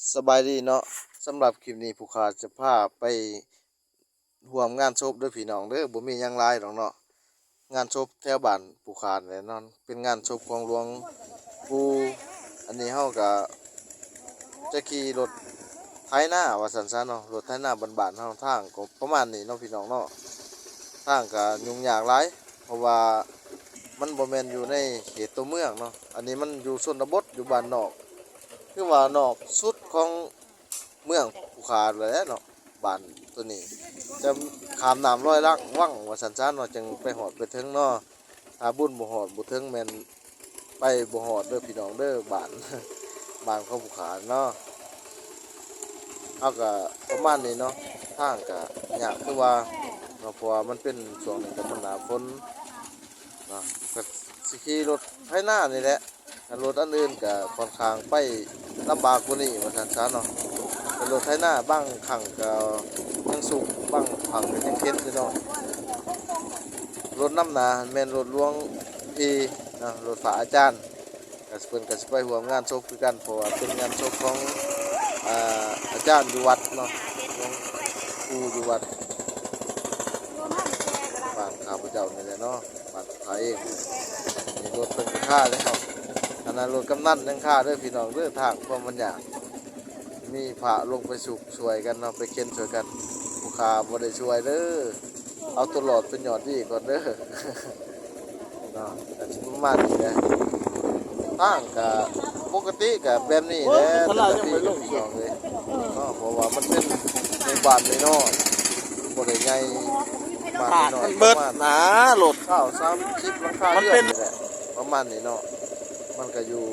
ສະບາຍດີເນາະ, ສຳລັບຄລິບນີ້ຜູ້ຂ້າຈະພາໄປຮ່ວມງານສົບເດີພີ່ນ້ອງເດີ, ບໍ່ມີຫຍັງຫຼາຍດອກເນາະ. ງານສົບແຖວບ້ານຜູ້ຂ້າແຫຼະເນາະ, ເປັນງານສົບຂອງຫຼວງປູ່. ອັນນີ້ເຮົາກະຈະຂີ່ລົດໄຖນາວ່າຊັ້ນຊະເນາະ, ລົດໄຖນາບ້ານໆເຮົາ. ທາງກໍປະມານນີ້ເນາະພີ່ນ້ອງເນາະ, ທາງກະຫຍຸ້ງຍາກຫຼາຍ ເພາະວ່າມັນບໍ່ແມ່ນຢູ່ໃນເຂດຕົວເມືອງເນາະ, ອັນນີ້ມັນຢູ່ຊົນນະບົດ ຢູ່ບ້ານນອກ ຄືວ່ານອກສຸດຂອງເມືອງພູຄາແຫຼະເນາະ. ບ້ານໂຕນີ້ຈະຂ້າມນ້ຳລອຍລັກວັງວ່າຊັ້ນຊະເນາະ, ຈຶ່ງໄປຮອດໄປເຖິງເນາະ. ຖ້າບຸນບໍ່ຮອດບໍ່ເຖິງແມ່ນໄປບໍ່ຮອດເດີພີ່ນ້ອງເດີ, ບ້ານ ບ້ານຂອງພູຄາເນາະ. ເຮົາກະປະມານນີ້ເນາະ, ທາງກະຍາກຄືວ່າເນາະ, ເພາະວ່າມັນເປັນຊ່ວງນີ້ກະມັນໜ້າຝົນເນາະ, ກະຊິຂີ່ລົດໄຖນານີ້ແຫຼະ. ຄັນລົດອັນອື່ນກະຂ້ອນຂ້າງໄປລຳບາກກວ່ານີ້ວ່າຊັ້ນຊະເນາະ. ແຕ່ລົດໄຖນາບາງຄັ້ງກະຍັງສຸກ, ບາງຄັ້ງກະຍັງເຂັນຢູ່ເນາະ. ລົດນຳໜ້າຫັ້ນແມ່ນລົດຫຼວງພີເນາະ, ລົດພະອາຈານ, ກະເພິ່ນກະຊິໄປຮ່ວມງານສົບຄືກັນ ເພາະວ່າເປັນງານສົບຂອງ ອາ ອາຈານຢູ່ວັດເນາະ, ຂອງຄູຢູ່ວັດບ້ານຂ້າພະເຈົ້ານີ້ແຫຼະເນາະ. ບ້ານຂ້າເອງ ນີ້ລົດເພິ່ນກະຄາແລ້ວ, ອັນນັ້ນລົດກຳນັນຍັງຄາເດີພີ່ນ້ອງເດີ. ທາງຄວາມມັນຍາກ ມີພະລົງໄປສຸກຊ່ວຍກັນເນາະ, ໄປເຂັນຊ່ວຍກັນ, ຜູ້ຂ້າບໍ່ໄດ້ຊ່ວຍເດີ, ເອົາຕົວລອດເປັນຍອດດີກ່ອນເດີເນາະ. ກະຊິປະມານນີ້ແຫຼະ, ທາງກະປົກກະຕິກະແບບນີ້ແຫຼະ ໂອ້ຍ ແຕ່ລະປີພີ່ນ້ອງເອີຍເນາະ, ເພາະວ່າມັນເປັນໝູ່ບ້ານນ້ອຍໆ ບໍ່ໄດ້ໃຫຍ່. ບ້ານນ້ອຍໆ ມັນເບິດນະ ລົດຊາວສາມສິບຫຼັງຄາເຮືອນນີ້ແຫຼະ ປະມານນີ້ເນາະ. ມັນກະຢູ່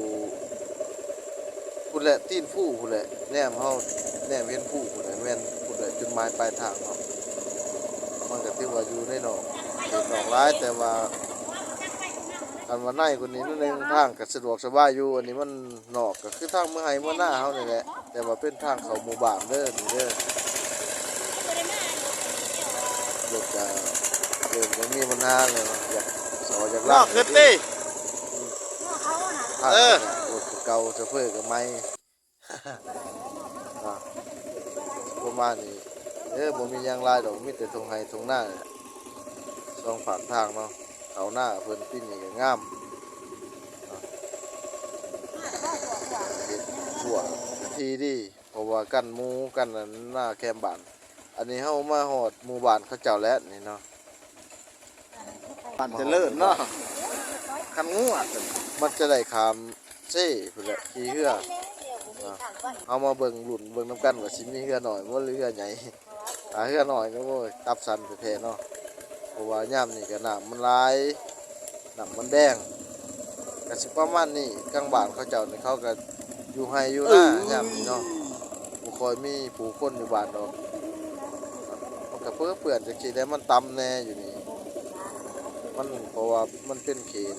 ພຸ້ນແຫຼະ ຕີນພູພຸ້ນແຫຼະ, ແນມເຮົາແນມເຫັນພູພຸ້ນແຫຼະ, ແມ່ນພຸ້ນແຫຼະຈຸດໝາຍປາຍທາງເນາະ. ມັນກະຖືວ່າຢູ່ໃນນອກ ເຂດນອກຫຼາຍ, ແຕ່ວ່າຄັນວ່າໃນກວ່ານີ້ໜ້ອຍໜຶ່ງ ທາງກະສະດວກສະບາຍຢູ່. ອັນນີ້ມັນ ນອກກະຄືທາງເມືອໄຮ່ເມືອນາເຮົານີ້ແຫຼະ, ແຕ່ວ່າເປັນທາງເຂົ້າໝູ່ບ້ານເດີ ນີ້ເດີ. ລົດກະເລີ່ມຈະມີບັນຫາແລ້ວເນາະ, ຢາກສໍຢາກລາກ ອືມ ທາງ ເອີ ລົດກະເກົ່າ ໂຊເຟີກະໃໝ່ ອາ ປະມານນີ້ເດີ. ບໍ່ມີຫຍັງຫຼາຍດອກ, ມີແຕ່ທົ່ງໄຮ່ທົ່ງນາ ສອງຟາກທາງເນາະ. ເຂົ້ານາເພິ່ນປີນີ້ກະງາມເນາະ, ເຮັດຂົ້ວກະທີ່ດີ ເພາະວ່າກັນໝູກັນອັນນາແຄມບ້ານ. ອັນນີ້ເຮົາມາຮອດໝູ່ບ້ານເຂົາເຈົ້າແລ້ວນີ້ເນາະ, ບ້ານຈະເລີນເນາະ. ຄັນງົວ ມັນຈະໄດ້ຂ້າມ ເຊພຸ້ນແຫຼະ ຂີ່ເຮືອ. ເຮົາມາເບິ່ງ ລຸ້ນເບິ່ງນຳກັນວ່າຊິມີເຮືອນ້ອຍບໍ່ ຫຼືເຮືອໃຫຍ່. ຖ້າເຮືອນ້ອຍກະ ໂອ້ຍ ຕັບສັ່ນແທ້ໆເນາະ, ເພາະວ່າຍາມນີ້ກະນ້ຳມັນຫຼາຍ ນ້ຳມັນແດງ. ກະຊິປະມານນີ້, ກາງບ້ານເຂົາເຈົ້ານີ້ ເຂົາກະຢູ່ໄຮ່ຢູ່ນາ ເອີ ຍາມນີ້ເນາະ, ບໍ່ຄ່ອຍມີຜູ້ຄົນຢູ່ບ້ານດອກ. ມັນກະເປິເປື້ອນຈັກຊີ້ແຫຼະ, ມັນຕ່ຳແດ່ຢູ່ນີ້ ມັນ ເພາະວ່າມັນເປັນເຂດ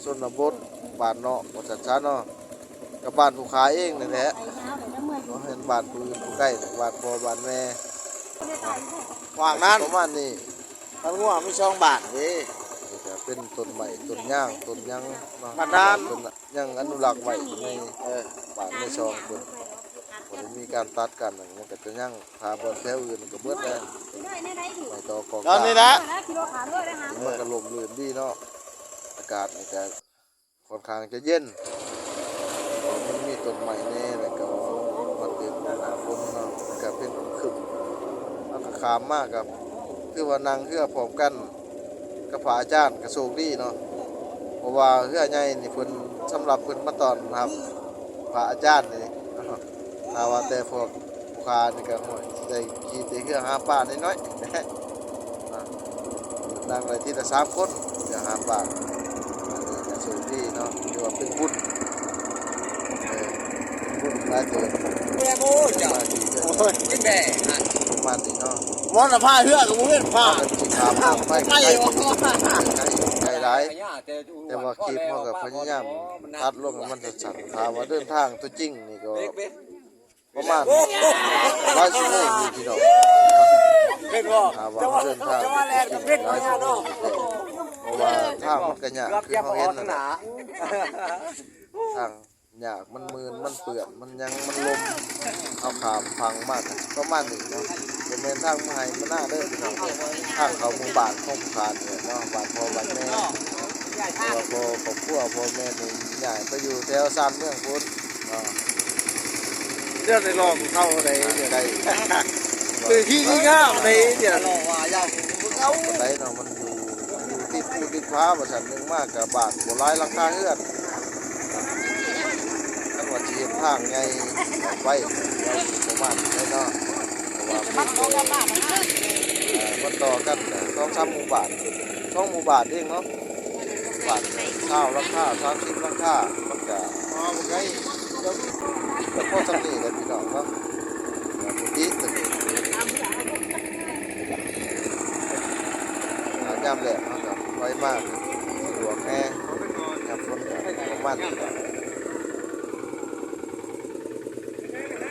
ຊົນນະບົດ ບ້ານນອກວ່າຊັ້ນຊະເນາະ. ກະບ້ານຜູ້ຂ້າເອງນີ້ແຫຼະ, ບໍ່ແມ່ນບ້ານຜູ້ອື່ນຜູ້ໄກ, ບ້ານພໍ່ບ້ານແມ່. ຫວ່າງນັ້ນ ປະມານນີ້ ບ້ານງົວມີສອງບ້ານເດ້. ນີ້ກະເປັນຕົ້ນໄມ້ຕົ້ນຍາງຕົ້ນຫຍັງເນາະ, ບ້ານດ້ານ ເພິ່ນຍັງອະນຸລັກໄວ້ຢູ່ໃນ ເອີ ບ້ານໃນຊ່ອງເພິ່ນ, ບໍ່ໄດ້ມີການຕັດການຫຍັງ, ມັນກະຈະຍັງ. ຖ້າບ່ອນແຖວອື່ນກະເບິດແລ້ວ, ໄມ້ຕໍກອກ ຕອນນີ້ນະ ມັນກະຮົ່ມລື່ນດີເນາະ. ອາກາດນີ້ກະ ຂ້ອນຂ້າງຈະເຢັນ, ມັນມີຕົ້ນໄມ້ແດ່ ແລ້ວກໍມາເຕັມໜ້າຝົນເນາະ, ມັນກະເປັນຄຶ້ມ. ເຮົາກະຂ້າມມາກະຖືວ່ານັ່ງເຮືອພ້ອມກັນກັບພະອາຈານກະໂຊກດີເນາະ, ເພາະວ່າເຮືອໃຫຍ່ນີ້ເພິ່ນ ສຳລັບເພິ່ນມາຕ້ອນຮັບພະອາຈານນີ້. ຖ້າວ່າແຕ່ພວກຜູ້ຂ້ານີ້ກະ ໂອ້ຍ ໄດ້ຂີ່ແຕ່ເຮືອຫາປານ້ອຍໆ ນີ້ແຫຼະ. ອາ ນັ່ງໄດ້ທີລະສາມຄົນ ເຮືອຫາປາ. ອັນນີ້ກະໂຊກດີເນາະ ຖືວ່າເປັນບຸນ, ເອີ ເປັນບຸນຫຼາຍເຕີບ. ໂອ້ຍ ມາທີ່ເຮືອ ໂອ້ຍ ປະມານນີ້ເນາະ, ມອນລະພາເຮືອກະບໍ່ແມ່ນພາ ພາກັນຂີ່ຂ້າມນ້ຳໄປ ໄກ ໄກ ໄກຫຼາຍ. ແຕ່ວ່າຄລິບເຮົາກະພະຍາຍາມຕັດລົງໃຫ້ມັນສັ້ນໆ. ຖ້າວ່າເດີນທາງຕົວຈິງນີ້ກໍ ປະມານຫຼາຍຊົ່ວໂມງຢູ່ພີ່ນ້ອງ, ເຫັນບໍ່? ຖ້າວ່າເຮົາເດີນທາງ ເພາະວ່າທາງມັນກະຍາກ ຄືເຮົາເຫັນຫັ້ນແຫຼະ, ທາງ ຍາກ ມັນມື່ນ ມັນເປື້ອນ ມັນຫຍັງ ມັນລົມ ເຮົາຂ້າມຝັ່ງມາກະປະມານນີ້ເນາະ. ບໍ່ແມ່ນທາງມາໄຮ່ມານາເດີພີ່ນ້ອງເດີ ທາງເຂົ້າໝູ່ບ້ານໂຮມຄານນີ້ເນາະ ບ້ານພໍ່ບ້ານແມ່ ເພາະວ່າພໍ່ຄອບຄົວ ພໍ່ແມ່ນີ້ຍ້າຍໄປຢູ່ແຖວຊານເມືອງພຸ້ນເນາະ. ເດືອນໄດ້ລອກເຂົາໄດ້ ໄກ ຄືຂີ້ງາມໄດ້ ເດືອນ ປານໃດເນາະ ມັນຢູ່ ຢູ່ຕິດພູຕິດຜາວ່າຊັ້ນ ໜຶ່ງມາກະບ້ານບໍ່ຫຼາຍຫຼັງຄາເຮືອນ ຄັນວ່າຊິເຮັດທາງໃຫຍ່ໄປ ປະມານນີ້ເນາະ ເພາະວ່າມັນ ເອີ ມັນຕໍ່ກັນສອງສາມໝູ່ບ້ານ ສອງໝູ່ບ້ານເອງເນາະ ບ້ານຊາວຫຼັງຄາ ສາມສິບຫຼັງຄາ ມັນກະ ເອີ ບໍ່ໄກ ກະພໍສ່ຳນີ້ແຫຼະພີ່ນ້ອງເນາະ ກະບໍ່ຕິດຕົວນີ້. ອ່າ ຍາມແລ້ງເຮົາກະໄປມາສະດວກແດ່ ຍາມຝົນກະປະມານນີ້ແຫຼະ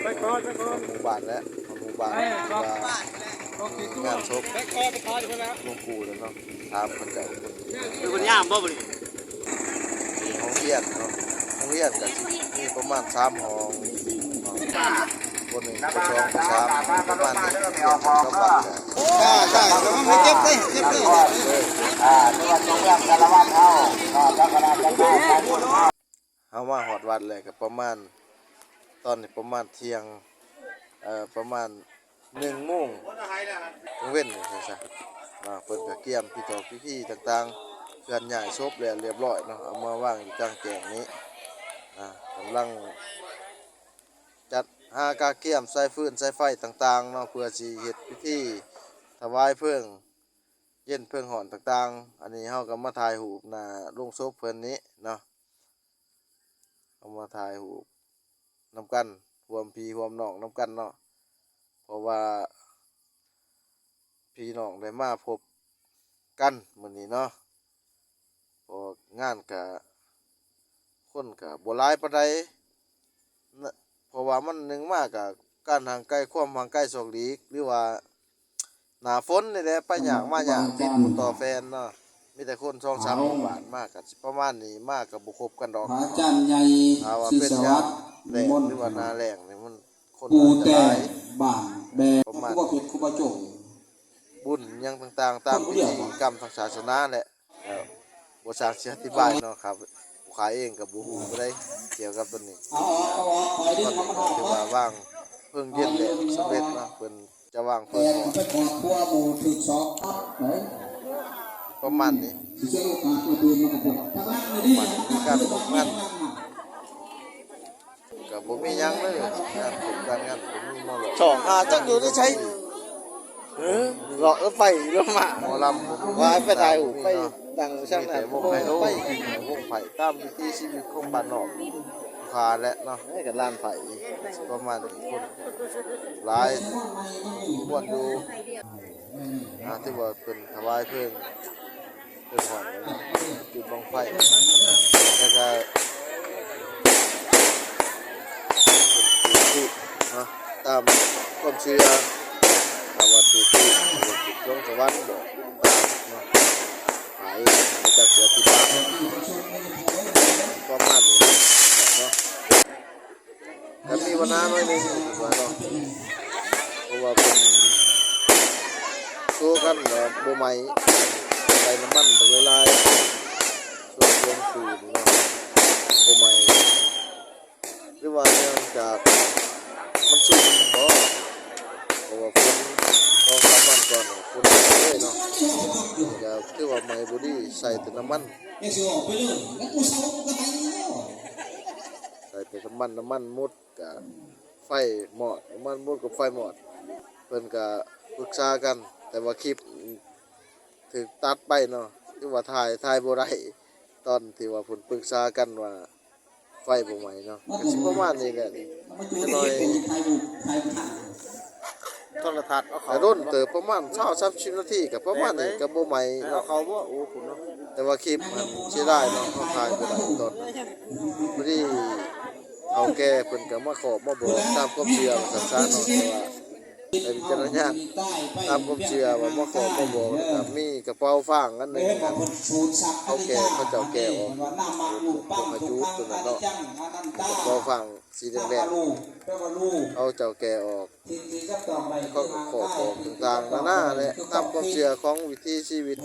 ໄປກ່ອນ ໄປກ່ອນ ໝູ່ບ້ານແຫຼະ ໝູ່ບ້ານທີ່ວ່າມີງານສົບຫຼວງປູ່ແຫຼະເນາະ ຖາມເຂົາເຈົ້າ ເພິ່ນຍາມບໍ່ບັດນີ້? ໂຮງຮຽນເນາະ ໂຮງຮຽນກະຊິມີປະມານສາມຫ້ອງ ປ ໜຶ່ງ ປ ສອງ ປ ສາມ ປະມານນີ້ ຮຽນສອງສາມວັນກະ ເຮົາມາຮອດວັດແລ້ວກະປະມານ ຕອນນີ້ປະມານທ່ຽງ ເອີ ປະມານ ໜຶ່ງໂມງກາງເວັນວ່າຊັ້ນຊະ ເພິ່ນກະກຽມພິທີພິທີຕ່າງໆ ເຄື່ອນຍ້າຍສົບແລ້ວລຽບລ້ອຍເນາະ ເອົາມາວາງຢູ່ກາງແຈ້ງນີ້ ກຳລັງຈັດຫາກະກຽມສາຍຟືນສາຍໄຟຕ່າງໆເນາະ ເພື່ອຊິເຮັດພິທີຖວາຍເພີງເຢັນເພີງຮ້ອນຕ່າງໆ. ອັນນີ້ເຮົາກະມາຖ່າຍຮູບໜ້າໂລງສົບເພິ່ນນີ້ເນາະ. ເຮົາມາຖ່າຍຮູບນຳກັນ ຮ່ວມພີ່ຮ່ວມນ້ອງນຳກັນເນາະ ເພາະວ່າພີ່ນ້ອງໄດ້ມາພົບກັນມື້ນີ້ເນາະ ເພາະງານກະ ຄົນກະບໍ່ຫຼາຍປານໃດ ເພາະວ່າມັນ ໜຶ່ງມາກະການຫ່າງໄກ ຄວາມຫ່າງໄກສອກຫຼີກ ຫຼືວ່າ ໜ້າຝົນນີ້ແຫຼະ ໄປຍາກມາຍາກ ຕິດພູຕໍ່ແຟນເນາະ ມີແຕ່ຄົນສອງສາມໝູ່ບ້ານ ມາກະຊິປະມານນີ້ ມາກະບໍ່ຄົບກັນດອກ ພະອາຈານໃຫຍ່ ສິດສະຫວັດ ນິມົນ ຫຼືວ່າໜ້າແລ້ງນີ້ ມັນຄົນຈະຫຼາຍ ບ້ານແບ ປະມານ ຄູບາເພັດ ຄູບາໂຈງ ບຸນຫຍັງຕ່າງໆ ຕາມພິທີກຳທາງສາສະໜາແຫຼະ. ແລ້ວບໍ່ຊ່າງຊິອະທິບາຍເນາະ ຂ້າຜູ້ຂາຍເອງກໍບໍ່ຮູ້ປານໃດກ່ຽວກັບຕົວນີ້. ຕອນນີ້ກໍຖືວ່າວາງເພີງເຢັນແລ້ວສຳເລັດເນາະ ເພິ່ນຈະວາງເພີງປະມານນີ້ ມີການຮ່ວມງານ ກໍບໍ່ມີຫຍັງເລີຍ ງານສົບງານຫຍັງບໍ່ມີໝໍລຳ ສອງຫາຈັກຢູ່ໃນໃສ ເອີ ເລາະໄປເລາະມາ ໝໍລຳບໍ່ມີ ວ່າໄປຖ່າຍຮູບໄປ ເນາະ ຕັ້ງຊ່າງນັ້ນ ມີແຕ່ວົງໄຮໂລ ໄປ ວົງໄຟ ຕາມວິຖີຊີວິດຂອງບ້ານນອກ ພາແຫຼະເນາະ ໃຫ້ກັນລ້ານໄຟ ປະມານນີ້ ຄົນຫຼາຍມ່ວນຢູ່. ອ່າ ຖືວ່າເພິ່ນຖວາຍເພີງ ເພິ່ນຮ້ອງຈຸດບັ້ງໄຟ ແລ້ວກະເພິ່ນຈູດທູບເນາະ ຕາມຄວາມເຊື່ອ ຖ້າວ່າຈູດທູບ ຈຸດສວງສະຫວັນບອກຕາມເນາະ ໄປ ໄປຈັກເທື່ອທີ່ບ້ານ ປະມານນີ້ເນາະ. ກໍມີບັນຫາໜ້ອຍໜຶ່ງວ່າເນາະ ເພາະວ່າເພິ່ນໂຊກັນວ່າບໍ່ໄໝ້ ໃສ່ນ້ຳມັນບັກຫຼາຍໆ ໂຊກວງຄືນເນາະ ບໍ່ໄໝ້ ຫຼືວ່າເນື່ອງຈາກມັນຊຸ່ມບໍ ເພາະວ່າຝົນສອງສາມວັນກ່ອນຝົນຕົກເລີຍເນາະ ກໍຖືວ່າໄໝ້ບໍ່ດີ ໃສ່ແຕ່ນ້ຳມັນ ໃສ່ແຕ່ນ້ຳມັນ ນ້ຳມັນໝົດ ກະໄຟມອດ ນ້ຳມັນໝົດກໍໄຟມອດ ເພິ່ນກະປຶກສາກັນ ແຕ່ວ່າຄລິບຖືກຕັດໄປເນາະ ຖືວ່າຖ່າຍ ຖ່າຍບໍ່ໄດ້ ຕອນທີ່ວ່າເພິ່ນປຶກສາກັນວ່າໄຟບໍ່ໄໝ້ເນາະ ກະຊິປະມານນີ້ແຫຼະ ຈັກໜ້ອຍ ໂທລະທັດເອົາເຂົ້າ ກະດົນເຕີບ ປະມານຊາວສາມສິບນາທີ ກະປະມານນີ້ ກະບໍ່ໄໝ້ເນາະ ເອົາເຂົ້າບໍ່ ໂອ້ ແຕ່ວ່າຄລິບຫັ້ນເສຍດາຍເນາະ ເຮົາຖ່າຍບໍ່ໄດ້ຕອນນັ້ນ ພໍດີເຖົ້າແກ່ເພິ່ນກໍມາຂອບມາບອກຕາມຄວາມເຊື່ອວ່າຊັ້ນຊະເນາະ ແຕ່ວ່າ ໃຊ້ວິຈາລະນະຍານຕາມຄວາມເຊື່ອ ວ່າມາຂໍມາບອກ ແລ້ວກໍມີກະເປົາຟາງອັນໜຶ່ງ ເຂົາແກະ ເຂົາເຈົ້າແກະອອກ ເປັນພວກພະຈູດຕົວນັ້ນເນາະ ກະເປົາຟາງສີແດງໆ ເຂົາເຈົ້າແກະອອກ ເຂົາກໍຂໍບອກຕ່າງໆນານາແຫຼະ ຕາມຄວາມເຊື່ອຂອງວິຖີຊີວິດ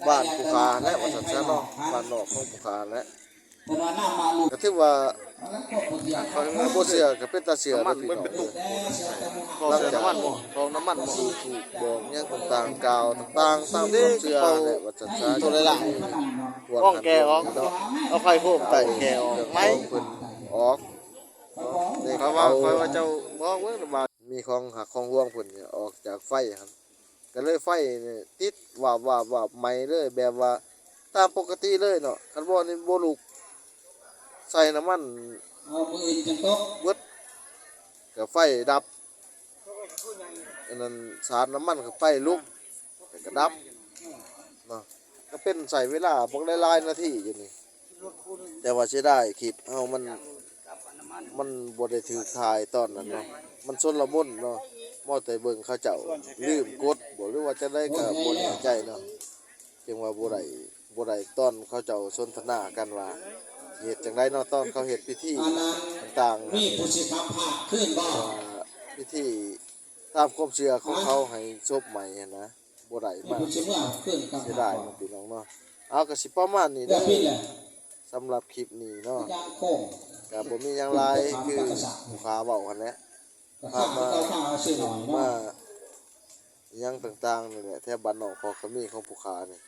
ບ້ານຜູ້ຂ້າແຫຼະ ວ່າຊັ້ນຊະເນາະ ບ້ານນອກຂອງຜູ້ຂ້າແຫຼະ. ກະຖືວ່າ ຄັນບໍ່ເຊື່ອກະເປັນຕາເຊື່ອເດີພີ່ນ້ອງເອີຍ ຫຼັງຈາກຂອງນ້ຳມັນມາຈູດທູບບອກຫຍັງຕ່າງໆ ກ່າວຕ່າງໆຕາມຄວາມເຊື່ອແຫຼະ ວ່າຊັ້ນຊະ ໂຕຫຼາຍໆ ຫ້ອງແກະອອກເນາະ ເອົາໄຟໂຄມໃສ່ແກະອອກໄໝ ເພິ່ນອອກ ເຂົາວ່າ ຂ້ອຍວ່າເຈົ້າບອກເບິ່ງວ່າ ມີຂອງຮັກຂອງຫວງເພິ່ນອອກຈາກໄຟຫັ້ນ ກໍເລີຍໄຟນີ້ຕິດວາບໆໆ ໄໝເລີຍ ແບບວ່າຕາມປົກກະຕິເລີຍເນາະ ຄັນບໍ່ນີ້ບໍ່ລຸກ ໃສ່ນ້ຳມັນເບິດກໍໄຟດັບ ອັນນັ້ນສາດນ້ຳມັນເຂົ້າໄປລຸກ ແລ້ວກໍດັບເນາະ ກໍເປັນໃຊ້ເວລາບັກຫຼາຍໆນາທີຢູ່ນີ້ ແຕ່ວ່າເສຍດາຍຄລິບເຮົາມັນ ມັນບໍ່ໄດ້ຖືກຖ່າຍຕອນນັ້ນເນາະ ມັນຊົນລະມຸນເນາະ ມົວແຕ່ເບິ່ງເຂົາເຈົ້າລືມກົດບໍ ຫຼືວ່າຈັ່ງໃດກໍບໍ່ແນ່ໃຈເນາະ ຈຶ່ງວ່າບໍ່ໄດ້ ບໍ່ໄດ້ຕອນເຂົາເຈົ້າສົນທະນາກັນວ່າເຮັດຈັ່ງໃດເນາະ ຕອນເຂົາເຮັດພິທີຕ່າງໆ ມີຜູ້ຊິມາພາກຄືນບໍ່ ວ່າພິທີຕາມຄວາມເຊື່ອຂອງເຂົາໃຫ້ສົບໃໝຫັ້ນນະ ບໍ່ໄດ້ມາ ເສຍດາຍເນາະພີ່ນ້ອງເນາະ ເອົາ ກໍຊິປະມານນີ້ເດີ ສຳລັບຄລິບນີ້ເນາະ ກໍບໍ່ມີຫຍັງຫຼາຍ ຄືຜູ້ຂ້າເວົ້າຫັ້ນແຫຼະ ພາມາ ມາຫຍັງຕ່າງໆນີ້ແຫຼະ ແຖວບ້ານນອກຄອກຂະມີຂອງຜູ້ຂ້ານີ້